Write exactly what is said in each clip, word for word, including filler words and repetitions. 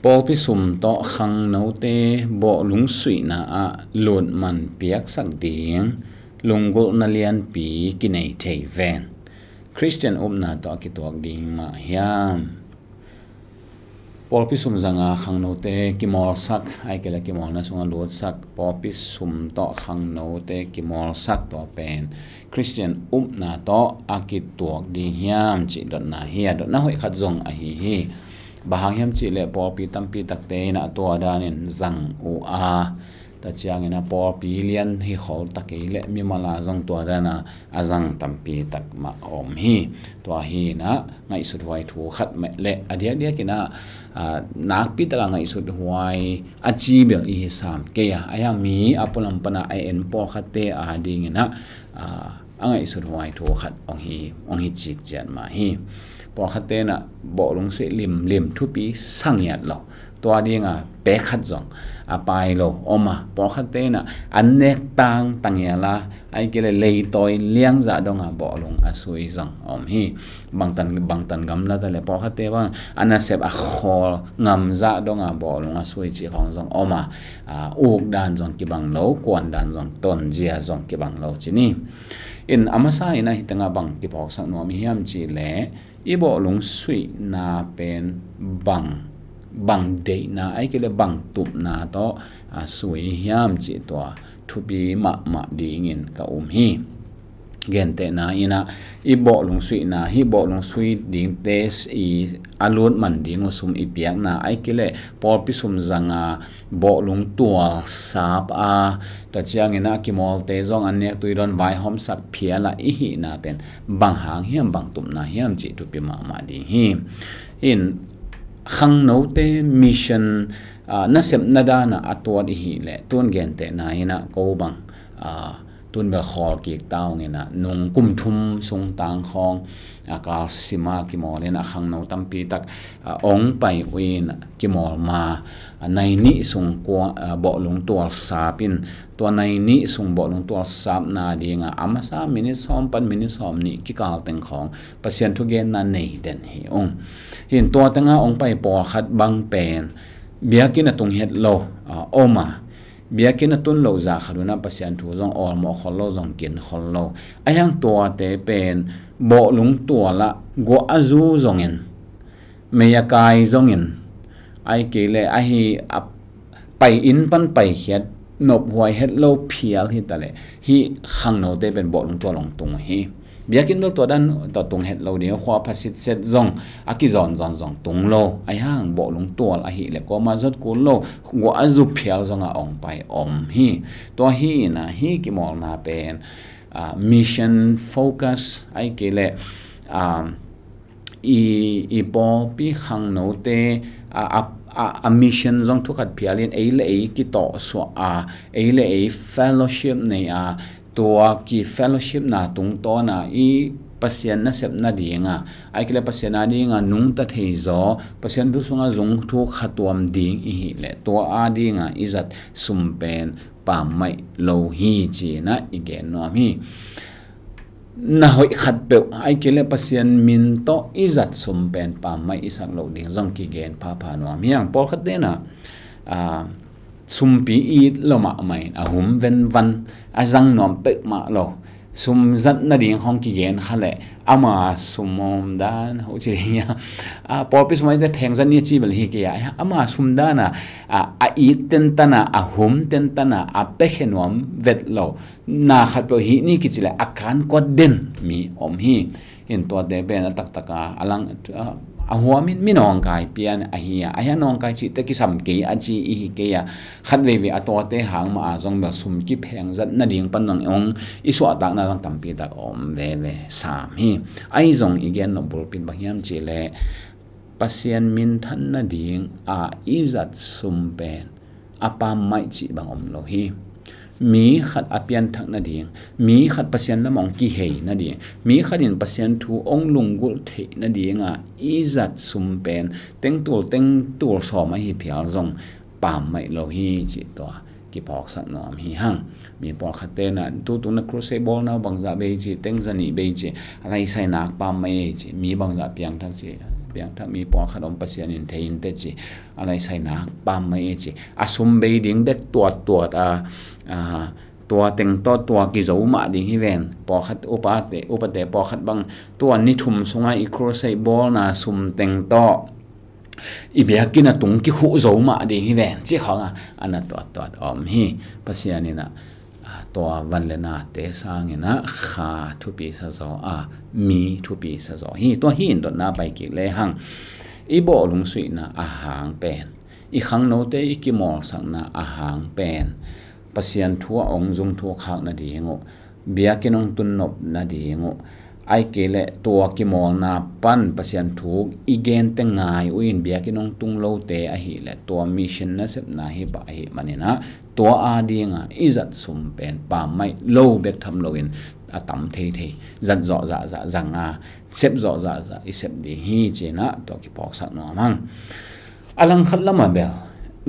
Pawlpi sum tawh khangnote bawhlung suihna ah lutman piaksak ding lunggulhna lianpi kinei thei ven. Khristian upna tawh a kituak ding mah hiam? Pawlpi sum zanga khangnote kimawlsak, ahih kei leh kimawlna sungah lutsak, pawlpi sum tawh khangnote kimawlsak, tua pen Khristian upna tawh a kituak ding hiam cih dotna hi a, dotna hoih khat zong ahi hi. Bang hang hiam cih leh pawlpi tampi takte in a tua danin zang uh a, tua ciangin a pawlpi lian hi khol ta kei leh mimal a zong tua dana a zang tampi tak mah a om hi. Tua hi in a ngaihsut huai thu khat mah leh a diakdiakin a, a, nakpi taka ngaihsut huai a ci bel i hi sam kei a, a hiang mi a pualam pana a en pawlkhatte a dingin a, a, a ngaihsut huai thu khat hong hi, hong hi cikciat mah hi. Pawlkhatte in a bawhlung suih limlim, thupi sa ngiat lo, tua dinga pek khat zong a pai lo om a, pawlkhatte in a an nek tang tangial a, ahih kei leh leitawi liangzah donga bawhlung a sui zong om hi. Bangtan, bangtan gamla ta leh pawlkhatte bang a nasep a khawl ngamzah donga bawhlung a sui cih khawng zong om a, a, uk dan zong kibang lo, kuan dan zong, tonzia zong kibang lo ci ni. In a masa in a hih tengah bang kiphawksak nuam i hiam cih leh i bawhlung suihna pen bang, bang deihna, ahih kei leh bang tupna tawh, a, sui hiam cih tua thupi mahmah dingin ka um hi. Gentehna in a, i bawhlung suihna, hih bawhlung sui dingte i a lutman ding uh sum i piakna, ahih kei leh pawlpi sum zanga bawhlung tual sap a, tua ciangin a kimawlte zong an nek tui dawn vaihawmsak phial a i hihna pen bang hang hiam, bang tupna hiam cih thupi mahmah ding hi. In khangnote mission, a, nasepna dana a tuat i hih leh tun gentehna in a ko bang, a, tun bel khawl kik ta ung in a, nung kum thum sung tang khawng, a, kal sima kimawl in a khangno tampi tak, a, ong pai uh in kimawl ma, a, nai nih sung kua, a, bawhlung tual sap in, tua nai nih sung bawhlung tual sapna dinga a masa minit sawm pan minit sawm nih kikal teng khawng Pasian thugenna nei den hi ung. Hin tua tenga ong pai pawlkhat bang pen biakinn a tung het lo, a, om a, biakinn a tun lo zah khat un a Pasian thu zong awlmawh khol lo, zong gen khol lo. A hiang tuate pen bawhlung tual ah guah a zu zongin, mei a kai zongin, ahih kei leh ahi a pai inn pan paikhiat nophuai het lo phial hi ta leh, hih khangnote pen bawhlung tual ong tung uh hi. Biakinn bel tua dan tawh tung het lo ding, khua pha sitset zong, a kizawnzawn zong tung lo. A hiang bawhlung tual ahih leh kuamah zot kul lo, guah a zu phial zongah ong pai om hi. Tua hi in a, hih kimawlna pen, a, mission focus ahih kei leh, a, i, i pawlpi khangnote, a, a, a, a mission zong thukhat phial in ei le ei kitawhsuah a, ei le ei fellowship nei a, tua ki fellowshipna tungtawna i Pasian nasepna dinga, ahih kei leh Pasian a dinga nungta thei zaw, Pasian thu sunga zung thu khatuam ding i hih leh tua a dinga i zat sum pen pammaih lo hi ci-in a i gen nuam hi. Na hoih khat peuh, ahih kei leh Pasian min tawh i zat sum pen pammaih i sak loh ding zong kigen phapha nuam hi hang. Pawlkhat te in a, a, sumpi it lo mahmah in a hum venvan, a zang nuam peuhmah lo. Sum zat nading hong kigen kha leh ama sum om dan ho ci ding a, a, pawlpi sum a i te theng zat ni a ci bel hi kei a, ama sum dan a, a, a it tentan a, a hum tentan a, a piakhia nuam vet lo. Na khat peuh hih ni kici leh a kan kuat den mi om hi. Hin tuate pen a taktak a, a lang, a, a huam in mi nawngkai pian ahi a, a hia nawngkai cihte kisam kei a ci i hi kei a, khat veivei a tuate hang mah a zong bel sum kipheng zat nading pan zong ong i suahtakna zong tampi tak om veve sam hi. Ahi zong i gen nop bulpi in bang hiam cih leh Pasian minthan nading a i zat sum pen a pammaih cih bang om lo hi. Mi khat a pianthak nading, mi khat Pasian lam ong kihei nading, mi khat in Pasian thu ong lunggulh theih nading a i zat sum pen tengtul tengtul sawm ahi phial zong pammaih lo hi cih tua kiphawksak nuam hi hang. Mi pawlkhat te in a tutung na crusade bawlna uh bangzah bei ci, teng za nih bei ci, a laisai nak pammaih ci, mi bangzah piangthak ci, piangthak mi pawlkhat om, Pasian in thei in teh ci, a laisai nak pam mai e ci. A sum bei ding bek tuattuat a, a, tua teng tawh tua kizo mah ding hi ven. Pawlkhat upate, upate pawlkhat bang tua ni thum sunga i crusade bawlna sum teng tawh i biakinn a tung kikhuh zo mah ding hi ven, ci khawng a, a na tuattuat om hi. Pasian in a, a, tua van le nate sangin a kha thupi sa zaw a, mi thupi sa zaw hi. Tua hi in dotna pai kik le hang, i bawh lungsuihna a hang pen, i khangnote i kimawlsakna a hang pen, Pasian thu a ong zung thu khak nading uh, biakinn ong tun nop nading uh, ahih kei leh tua kimawlna pan Pasian thu i gente ngai uh in biakinn ong tung lote ahih leh tua mission nasepna hi pah ahih manin a, tua a dinga i zat sum pen pammaih lo bek tham loin a tam theithei, zat zawh zahzah zang a, sep zawh zahzah i sep ding hi ci-in a tua kiphawksak nuam hang. A langkhat lamah bel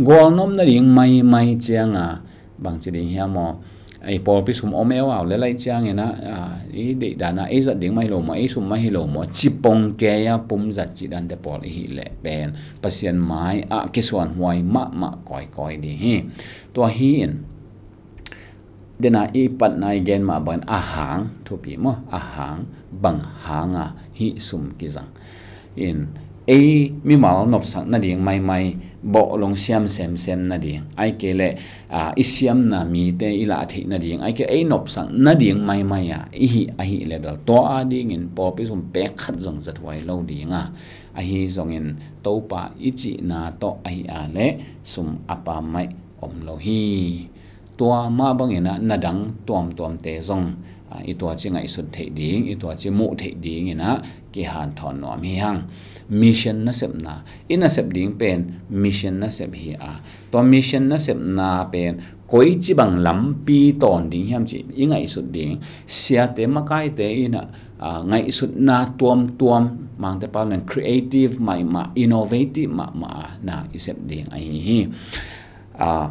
gualnop nading maimai cianga bangci ding hiam aw? Ei pawlpi sum om eu au le laih ciangin a, a, i deihdan a ei zat ding mah hi lo maw, ei sum mah hi lo maw, cipong kei a pum zat cih dante pawl i hih leh pen Pasian mai ah kisuanhuai mahmah kawikawi ding hi. Tua hi in, dena i patna i gen mah bangin a hang thupi maw, a hang, bang hanga hih sum kizang in, ei mimal nopsak nading maimai, bawhlung siam semsem nading, ahih kei leh, a, i siamna mite i lah theih nading, ahih kei ei nopsak nading maimai a i hih ahih leh bel tua a dingin pawlpi sum pek khat zong zathuai lo dinga, ahi zongin Topa i cihna tawh ahih a leh sum a pammaih om lo hi. Tua mah bangin a, na dang tuamtuamte zong, a, i tuaci ngaihsut theih ding, i tuaci muh theih dingin a kihanthawn nuam hi hang. Mission nasepna, i nasep ding pen mission nasep hi a, tua mission nasepna pen koici bang lampi tawn ding hiam cih i ngaihsut ding, siate makaite in a, a, ngaihsutna tuamtuam, Mangte pau len creative mahmah, innovative mahmah a na i sep ding ahi hi. A,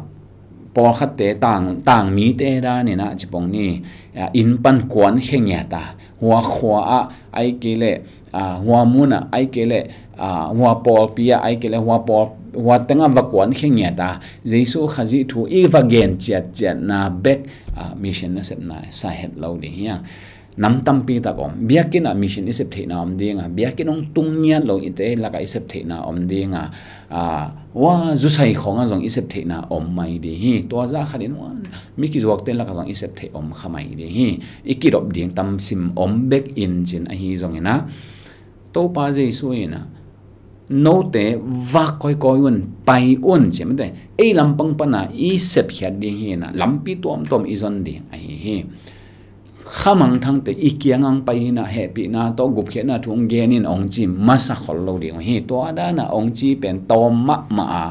pawlkhatte tang, tang mite danin a cipong ni, a, inn pan kuan khe ngiat a, hua khua ah ahih kei leh, a, hua mun ah ahih kei leh, a, hua pawlpi ah ahih kei leh, hua pawl, hua tengah va kuan khe ngiat a, Jesu Khazih thu i va gen ciatciatna bek, a, mission nasepna sa het lo ding hi a. Nam tampi tak om. Biakinn ah mission i sep theihna om dinga, biakinn hong tung ngiat lo ite lakah i sep theihna om dinga, a, hua zusai khawngah zong i sep theihna om mai ding hi. Tua zah khatin hua mi kizuakte lakah zong i sep theih om kha mai ding hi. I kidop ding tam sim om bek in cin ahi zongin a, Topa Jesu in a, note vak kawikawi un, pai un, ci mate. Ei lampang pana i sepkhiat ding hi a, lampi tuamtuam i zon ding ahi hi. Khamangthangte i kiangah pai in a, hehpihna tawh gupkhiatna thu hong gen in hong ci masa khol lo ding uh hi. Tua dana hong ci pen tawm mahmah a,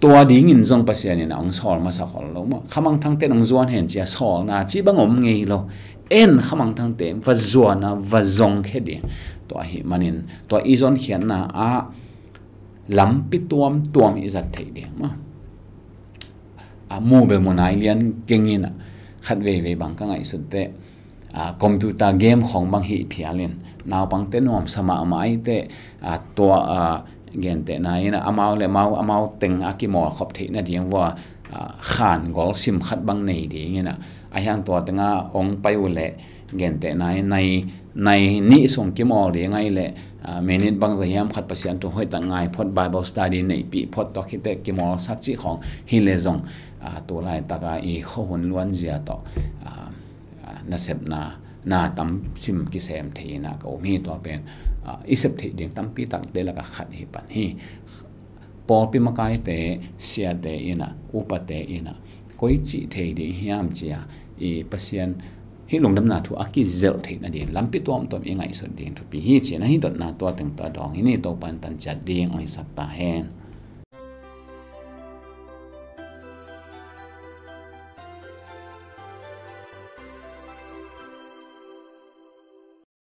tua dingin zong Pasian in a hong sawl masa khol lo maw? Khamangthangte in hong zuan hen ci a sawlna ci bang om ngei lo. En khamangthangte va zuan a, va zong khe ding. Tua ahih manin tua i zonkhiatna ah lampi tuamtuam i zat theih ding maw? A, mu bel mu nai lian keng in a, khat veivei bang ka ngaihsut teh, a, computer game khawng bang hih phial in, naupangte nuamsa mahmah ahih teh, a, tua, a, gentehna in a, amau le amau, amau teng a kimawlkhop theih nading vua, a, khan gol sim khat bang nei ding in a, a hiang tua tengah hong pai uh leh, gentehna in nai, nai nih sung kimawl ding ahih leh, a, minute bangzah hiam khat Pasian thu hoihtak ngai phot, Bible study neihpih phot, tua khit teh kimawlsak cih khawng hi leh zong, a, tu laitaka i khuahun luanzia tawh, a, a, nasepna na tam sim kisem thei in a ka um hi. Tua pen, a, i sep theih ding tampi takte lakah khat hi pan hi. Pawlpi makaite, siate in a, upate in a, koici thei ding hiam ci a, i Pasian hih lungdamna thu a kizelh theih nading lampi tuamtuam i ngaihsut ding thupi hi ci-in a, hih dotna tua teng tawh dawng hi ni. Topa in tan ciat ding hong hisak ta hen.